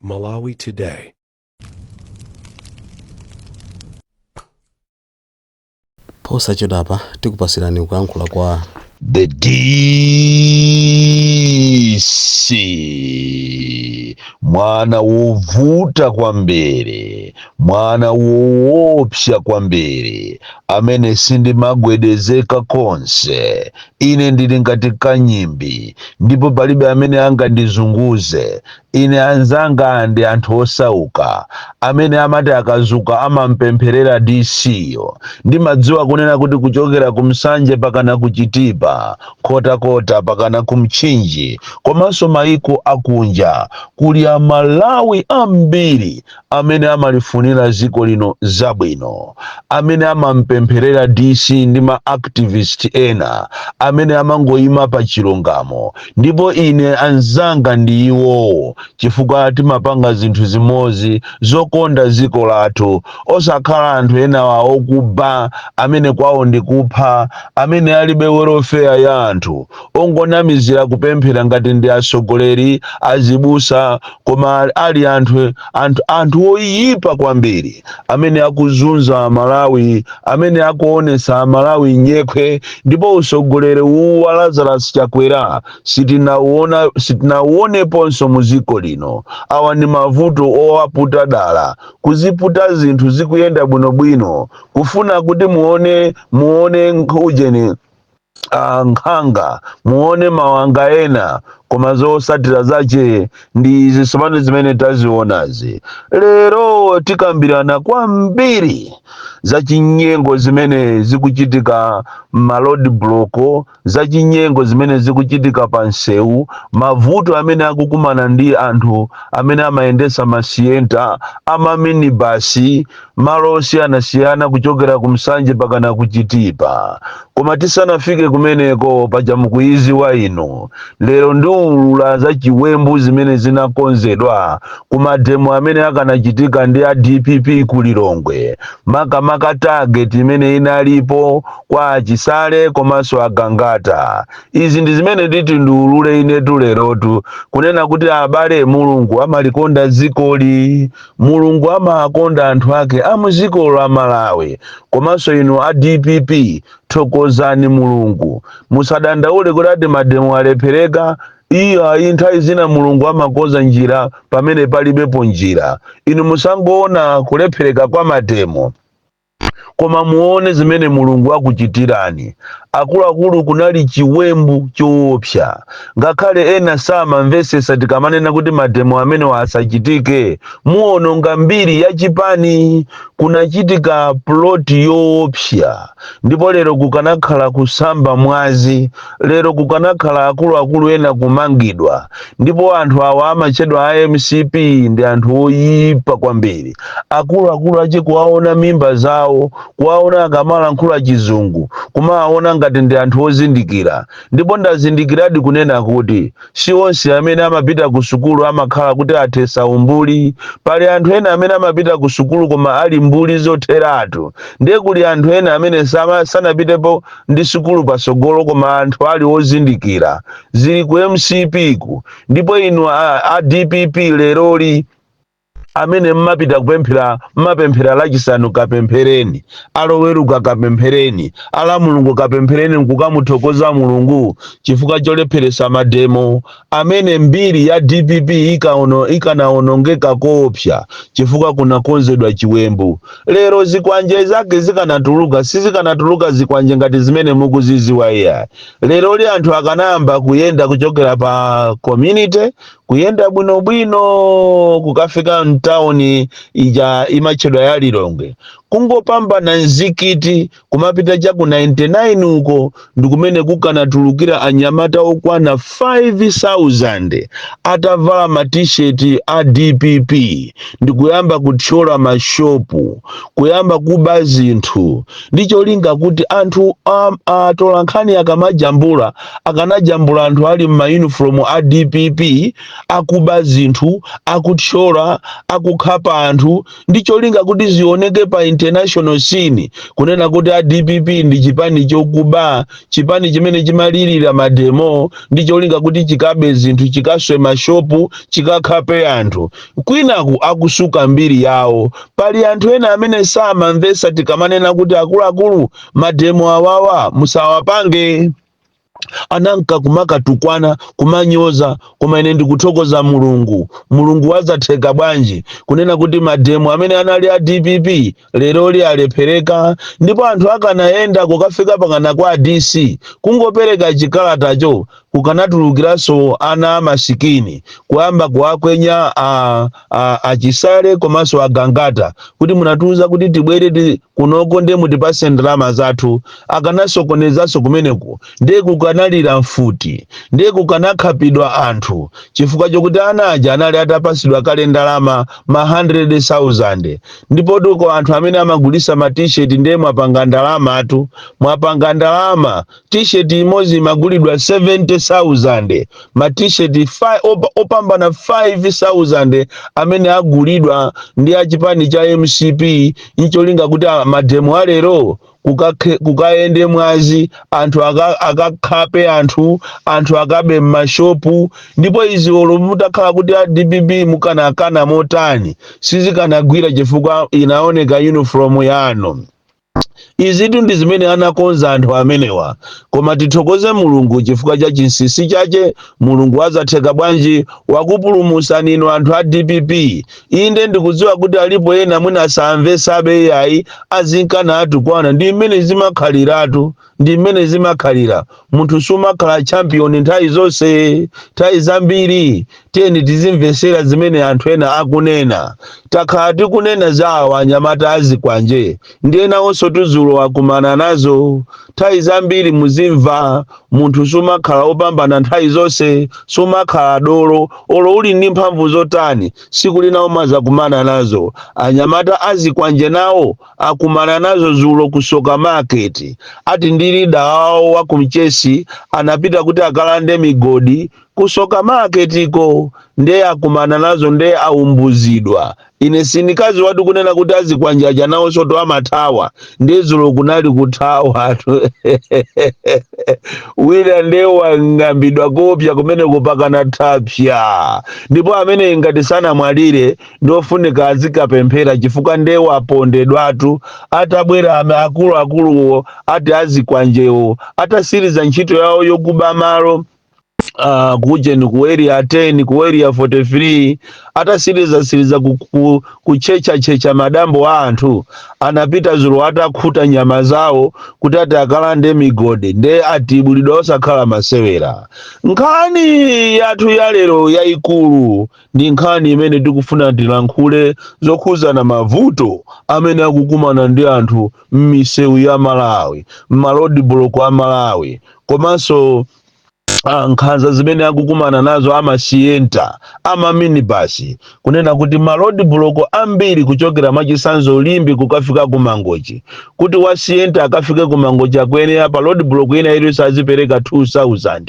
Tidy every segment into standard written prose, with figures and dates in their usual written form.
Malawi Today. Posachedwapa tikupasirani kuyankhula kwa The DC, mwana wovuta kwambiri, mwana woopsa kwambiri, amene sindimagwedezeka konse. Ine ndili ngati kanyimbi ndipo palibe amene angandizunguze. Ine anzanga ndi anthu osauka amene amati akazuka amampempherera DC-yo. Ndimadziwa kunena kuti kuchokera ku Nsanje pakana ku Chitipa, Nkhotakota pakana ku Mchinji komanso maiko akunja kuli Amalawi ambiri amene amalifunira dziko lino zabwino, amene amampempherera DC ndi ma activist ena amene amangoima pa chilungamo. Ndipo ine anzanga ndi iwowo chifukwa timapanga zinthu zimodzi zokonda dziko lathu, osakhala anthu enawa okuba, amene kwawo ndi kupha, amene alibe welfare ya anthu, ongonamizira kupemphera ngati ndi atsogoleri, azibusa, koma ali anthu oyipa kwambiri amene akuzunza Amalawi, amene akuonesa Amalawi nyekhwe. Ndipo usogoleri uwu wa Lazarus Chakwera sitinauoneponso mu dziko lino. Awa ndi mavuto owaputa dala, kuziputa zinthu zikuyenda bwinobwino, kufuna kuti muone ujeni, nkhanga, muone mawanga ena, koma zosatira zache ndi izi tsopano zimene tazionazi. Lero tikambirana kwambiri za chinyengo zimene zikuchitika m'ma road block, za chinyengo zimene zikuchitika pa msewu, mavuto amene akukumana ndi anthu amene amayendesa masiyenta, amaminibasi, malo osiyanasiyana kuchokera ku Nsanje pakana ku Chitipa. Koma tisanafike kumeneko, paja mukuiziwa inu, lero ndiulula za chiwembu zimene zinakonzedwa ku mademo amene akanachitika ndi a DPP ku Lilongwe, makamaka target imene inalipo kwa Achisale komanso Agangata. Izi ndi zimene nditi ndiulule inetu lerotu, kunena kuti abale, Mulungu amalikonda dzikoli, Mulungu amakonda anthu ake amuziko la Malawi. Komanso inu a DPP, thokozani Mulungu, musadandaule kuti ati mademo alephereka. Iyo ayi, nthawi zina Mulungu amakonza njira pamene palibepo njira. Inu musangoona kulephereka kwa mademo, koma muone zimene Mulungu akuchitirani. Akuluakulu, kunali chiwembu choopsa. Ngakhale ena samamvesesa tikamanena kuti mademo amene asachitike, muononga mbiri ya chipani. Kunachitika plot yoopsa, ndipo lero kukanakhala kusamba mwazi, lero kukanakhala akuluakulu ena kumangidwa. Ndipo anthu awa amatchedwa a MCP ndi anthu oyipa kwambiri. Akuluakulu ache kuwaona mimba zawo, kuwaona akamalankhula Chizungu, kumawaona ngati ndi anthu ozindikira. Ndipo ndazindikiradi kunena kuti si onse amene amapita ku sukulu amakhala kuti athesa umbuli. Pali anthu ena amene amapita ku sukulu koma ali mbuli zotheratu. Ndiye kuli anthu ena amene sanapitepo ndi sukulu pasogolo koma anthu ali ozindikira. Zili ku MCP ku. Ndipo inu a DPP leroli amene mmapita kupemphera, mmapemphera Lachisanu, kapemphereni, Aloweruka kapemphereni, ala Mulungu kapemphereni, nkukamuthokoza Mulungu chifukwa cholepheresa mademo amene mbiri ya DPP ikanaonongeka koopsa, chifukwa kunakonzedwa chiwembu. Lero zikwanje zake zikanatuluka, sizikanatuluka zikwanje ngati zimene mukuziziwa, iya. Leroli anthu akanayamba kuyenda kuchokera pa community, kuyenda bwinobwino kukafika mtawuni ija imatchedwa ya Lilongwe, kungopambana mzikiti kumapita chaku 99 uko, ndikumene kukanatulukira anyamata okwana 5000 atavala matisheti a DPP ndikuyamba kuthyola mashopu, kuyamba kuba zinthu, ndi cholinga kuti anthu atola nkhani akamajambula, akanajambula anthu ali m'mayunifomu a DPP akuba zinthu, akuthyola, akukhapa anthu, ndi cholinga kuti zioneke pa international. international scene kunena kuti a DPP ndi chipani chokuba, chipani chimene chimalirira mademo ndi cholinga kuti chikabe zinthu, chikaswe mashopu, chikakhape anthu, kwinaku akusuka mbiri yawo. Pali anthu ena amene samamvesa tikamanena kuti akuluakulu, mademo awawa musawapange, ananka kumakatukwana, kumanyoza. Koma ine ndikuthokoza Mulungu. Mulungu wazatheka bwanji kunena kuti mademo amene anali a DPP leroli alephereka, ndipo anthu akanayenda kukafika pakana kwa DC kungopereka chikalatacho, kukanatulukiranso ana amasikini kuyamba kuwakwenya achisale komanso agangata kuti munatiuza kuti tibwere kunoko ndiye mutipase ndalama zathu. Akanasokonezanso kumeneku, ndiye kukanalira mfuti, ndiye kukanakhapidwa anthu, chifukwa chokuti ana aja anali atapasidwa kale ndalama ma 100,000. Ndipo tuko anthu amene amagulisa ma T-shirt, ndiye mwapanga ndalamatu, mwapanga ndalama. T-shirt imodzi imagulidwa 70,000, ma T-shirt opambana 5000 amene agulidwa ndi achipani cha MCP ncholinga kuti mademo alero kukayende mwazi, anthu akakhape anthu, anthu akabe m'mashopu. Ndipo izi olo mutakhala kuti a DPP mukanakana motani, sizikanagwira chifukwa inaoneka uniform yanu. Izitu ndi zimene anakonza anthu amenewa. Koma tithokoze Mulungu chifukwa cha chinsinsi chache. Mulungu wazatheka bwanji, wakupulumusani inu anthu a DPP. Inde, ndikudziwa kuti alipo ena mwina samvesabe, iyayi, azinkana atukwana. Ndi mmene zimakhaliratu, ndi mmene zimakhalira. Munthu sumakhala champion nthawi zonse. Nthawi zambiri tiyeni tizimvesera zimene anthu ena akunena. Takhala tikunena za awa anyamata azikwanje, ndi enawonso tuzulo akumana nazo. Nthawi zambiri muzimva, munthu sumakhala wopambana nthawi zonse, sumakhala dolo olo uli ndi mphamvu zotani, siku lina umazakumana nazo. Anyamata azikwanje nawo akumana nazo zulo kusoka market, ati ndi leader wawo wa kumchesi anapita kuti akalande migodi kusoka marketiko, ndiye akumana nazo, ndiye aumbuzidwa. Ine sindikazi watu kunena kuti azikwanjaja nawo soto amathawa, ndiye zulo kunali kuthawa. Wina ndiye wang'ambidwa kopya kumene kupakana thapya, ndipo amene ngati sanamwalire ndofunika azikapemphera, chifukwa ndiye wapondedwatu. Atabwera akuluakuluwo ati azikwanjewo, atasiriza ntchito yawo yokuba malo kujeni ku Area 10, ku Area 43, atasiriza siriza kuchecha checha madambo a anthu, anapita zulo atakhuta nyama zawo kuti ati akalande migodi, nde atibulidwa osakhala masewera. Nkhani yathu ya lero yayikulu ndi nkhani imene tikufuna tilankhule zokhuzana mavuto amene akukumana ndi anthu m'misewu ya Malawi, m'ma roadblock a Malawi, komanso nkhanza zimene akukumana nazo amasiyenta, amaminibasi, kunena kuti ma roadblock ambiri kuchokera mwachisanzo Limbe kukafika ku Mangochi, kuti wasiyenta akafike ku Mangochi akuyenera pa roadblock ina iliyonse azipereka 2000,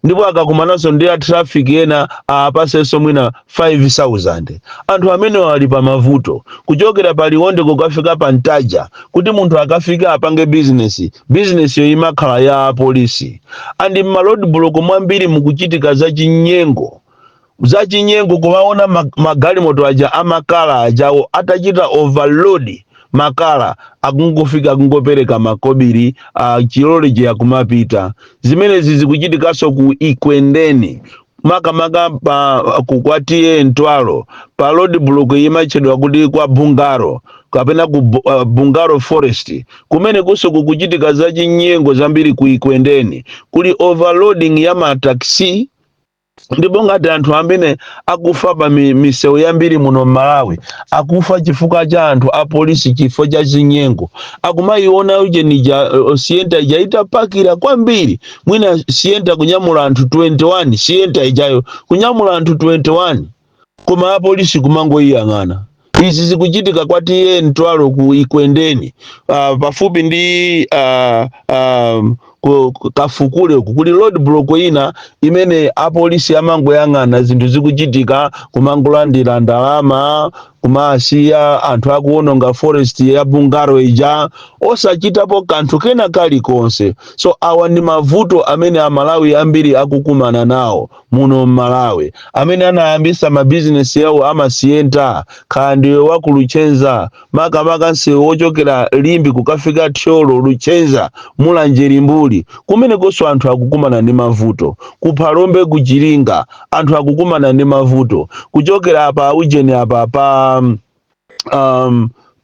ndipo akakumananso ndi a traffic ena apasenso mwina 5000. Anthu amene ali pa mavuto kuchokera pa Liwonde kukafika pa Ntaja, kuti munthu akafika apange bizinesi, bizinesi yo imakhala ya apolisi. And m'ma roadblock mwambiri mukuchitika zachinyengo, zachinyengo, kumaona magalimoto aja amakala ajawo atachita overload makala, akungofika kungopereka makobiri chilole akumapita. Zimenezi zikuchitikanso ku Ikwendeni, makamaka pa kwa T/A Ntwalo, pa road block imatchedwa kuti kwa Bungaro kapena ku Bungaro Forest. Kumene kuso kukuchitika zachinyengo zambiri. Ku Ikwendeni kuli overloading ya mataxi. Ndipo ngati anthu amene akufa pa misewu yambiri muno m'Malawi akufa chifukwa cha anthu apolisi, chifukwa cha zinyengo, akumayiona ujenija Sienta ija itapakira kwambiri, mwina Sienta kunyamula anthu 21, Sienta ijayo kunyamula anthu 21, koma apolisi kumangoyiyang'ana. Izi zikuchitika kwa T/A Ntwalo ku Ikwendeni, pafupi ndi ku Kafukule uku kuli road block ina imene apolisi amangoyang'ana zinthu zikuchitika, kumangolandira ndalama, kumasiya anthu akuwononga forest ya Bungaro ija osachitapo kanthu kena kalikonse. So awa ndi mavuto amene Amalawi ambiri akukumana nawo muno mMalawi, amene anayambisa mabizinesi yawo amasiyenta. Kaya ndiwe wa ku Luchenza, makamaka msewu wochokera Limbe kukafika Thyolo, Luchenza, Mulanje, Limbuli, kumenekonso anthu akukumana ndi mavuto. Kuphalombe, kuchiringa, anthu akukumana ndi mavuto. Kuchokera apa ujeni, apa pa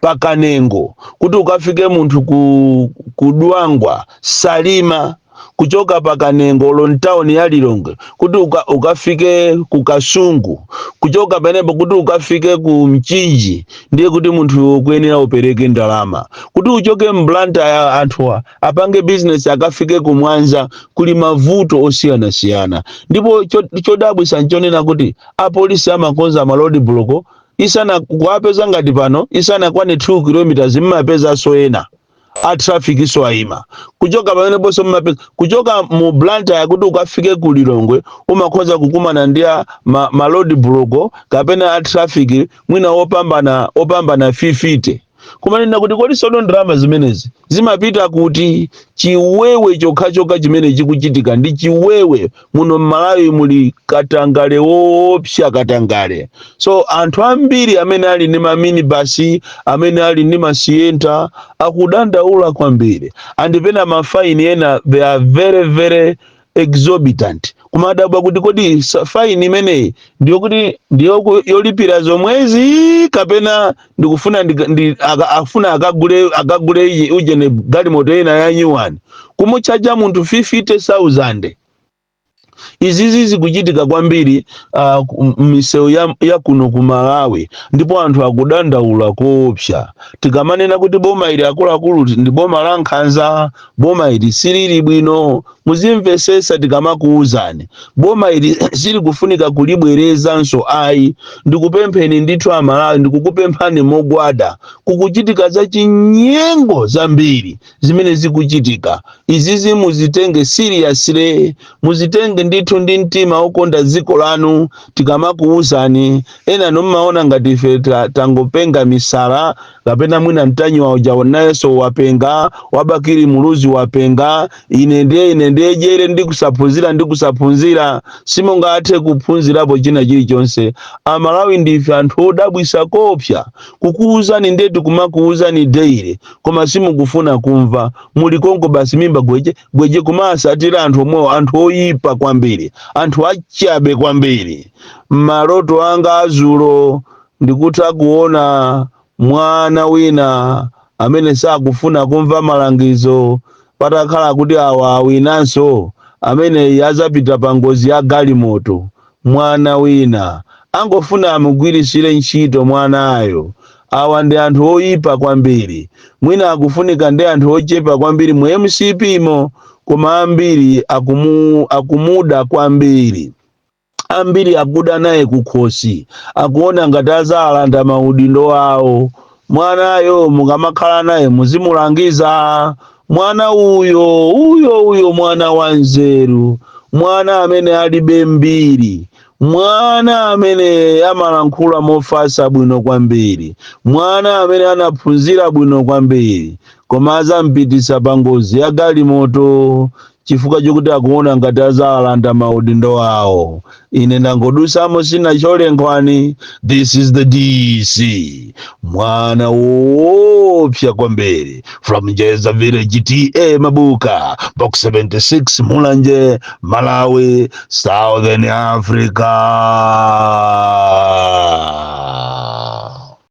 pakanengo kuti ukafike munthu ku kudwangwa, Salima, kuchoka pakanengo lontawuni ya Lilongwe kuti ukafike ku Kasungu, kuchoka penepo kuti ukafike ku Mchinji, ndiye kuti munthu ukuyenera upereke ndalama. Kuti uchoke mBlantyre, anthuwa apange business, akafike ku Mwanza, kuli mavuto osiyanasiyana. Ndipo chodabwisa nchonena kuti apolisi amakonza ma road block isana kuwapeza ngati pano isanakwane 2 kilometers, mmapezanso ena a traffic so ayima. Kuchoka pameneponso mmapeza, kuchoka mu Blantyre kuti ukafike ku Lilongwe, umakhoza kukumana ndi ma road block kapena a traffic mwina opambana 50. Kumanena kuti kodi sono ndalama zimenezi zimapita kuti? Chiwewe chokhachokha chimene chikuchitika ndi chiwewe. Muno mMalawi muli katangale woopsa, katangale. So anthu ambiri amene ali ndi maminibasi, amene ali ndi masiyenta, akudandaula kwambiri. Andipena mafaini ena, they are very very exorbitant. Kumadabwa kuti kodi faini imeneyi ndiyokuti ndiyo yolipira zomwezi kapena ndikufuna afuna akagule iyi ujene galimoto ina ya new one, kumuchaja munthu 50,000. Izizi zikuchitika kwambiri m'misewu ya kuno ku Malawi, ndipo anthu akudandaula koopsa. Tikamanena kuti boma ili, akuluakulu, ndi boma la nkhanza, boma ili silili bwino, muzimvesesa. Tikamakuwuzani boma ili silikufunika kulibwerezanso ayi. Ndikupempheni ndithu Amalawi, ndikukupemphani mogwada. Kukuchitika za chinyengo zambiri zimene zikuchitika. Izizi muzitenge seriously, muzitenge ndithu ndi mtima wokonda dziko lanu. Tikamakuwuzani, ena nommaona ngati ife tangopenga misala, kapena mwina Mtanyiwa uja nayenso wapenga, wabakiri Muluzi wapenga, ine ndiye jere ndikusaphunzira, ndikusaphunzira. Simungathe kuphunzirapo china chilichonse. Amalawi ndife anthu odabwisa kopsa. Kukuwuzani ndetu, kumakuwuzani daily, koma simukufuna kumva. Muli konko basi, mimba gweje gweje, kumasatira anthu omwewo, anthu oyipa kwambiri, anthu achabe kwambiri. Maloto anga azulo ndikutha kuona mwana wina amene sakufuna kumva malangizo. Patakhala kuti awa awinanso, amene azapita pa ngozi ya galimoto. Mwana wina angofuna amugwirisire ntchito mwanayo. Awa ndi anthu oyipa kwambiri. Mwina akufunika ndi anthu ochepa kwambiri mu MCP mo, koma ambiri akumuda kwambiri. Ambiri akuda naye kukhosi, akuona ngati azalanda maudindo awo. Mwanayo mukamakhala naye muzimulangiza. Mwana uyo uyo uyo, mwana wanzeru, mwana amene alibe mbiri, mwana amene amalankhula mofasa bwino kwambiri, mwana amene anaphunzira bwino kwambiri, koma azampitisa pa ngozi ya galimoto chifukwa chokuti akuona ngati azalanda maudindo awo. Ine ndangodusamo, sina cholenkhwani. This is the DC, mwana woopsa kwambiri, from Jeza Village, TA Mabuka, Box 76, Mulanje, Malawi, Southern Africa.